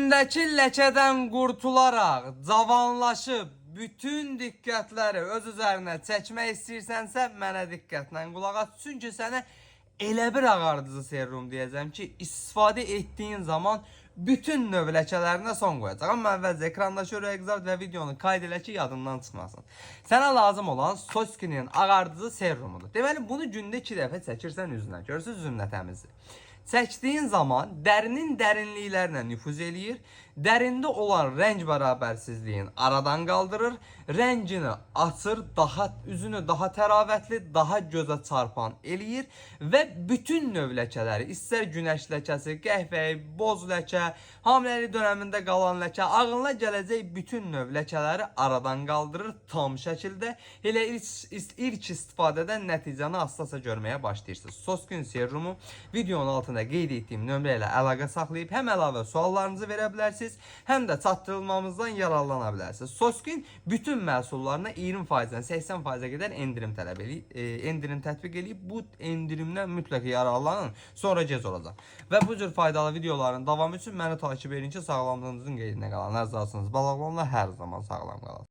Üzündəki ləkədən qurtularaq cavanlaşıb bütün diqqətləri öz üzərinə çəkmək istəyirsənsə, mənə diqqətlə qulaq as. Çünki sənə elə bir ağardıcı serum deyəcəm ki, istifadə etdiyin zaman bütün növ ləkələrinə son qoyacaq. Amma əvvəlcə ekranda şöyle qızart və videonu qayd elə ki, yadından çıxmasın. Sənə lazım olan Soskinin ağardıcı serumudur. Deməli, bunu gündə 2 dəfə çəkirsən üzünə. Görürsüz, üzüm nə təmizdir. Çəkdiyin zaman dərinin dərinliklərinə nüfuz eləyir, dərində olan rəng bərabərsizliyin aradan qaldırır, rəngini açır, daha üzünü daha təravətli, daha gözə çarpan eləyir və bütün növ ləkələri, istər günəş ləkəsi, qəhvəyi, boz ləkə, hamiləlik dönəmində qalan ləkə, ağlına gələcək bütün növ ləkələri aradan qaldırır tam şəkildə. Elə ilk istifadədən nəticəni asta-asta görməyə başlayırsınız. Soskin serumu videonun altında qeyd etdiyim nömrə ilə əlaqə saxlayıb həm əlavə suallarınızı verə bilərsiniz, həm də çatdırılmamızdan yararlana bilərsiniz. Soskin bütün məhsullarına 20%-dən 80%-ə qədər endirim tələb eləyib, endirim tətbiq eləyib. Bu endirimdən mütləq yararlanın, sonra gec olacaq. Və bu cür faydalı videoların davamı üçün məni takip edin ki, sağlamlığınızın qeydinə qalan. Əzizlərsiniz, balaqlanla hər zaman sağlam qalasınız.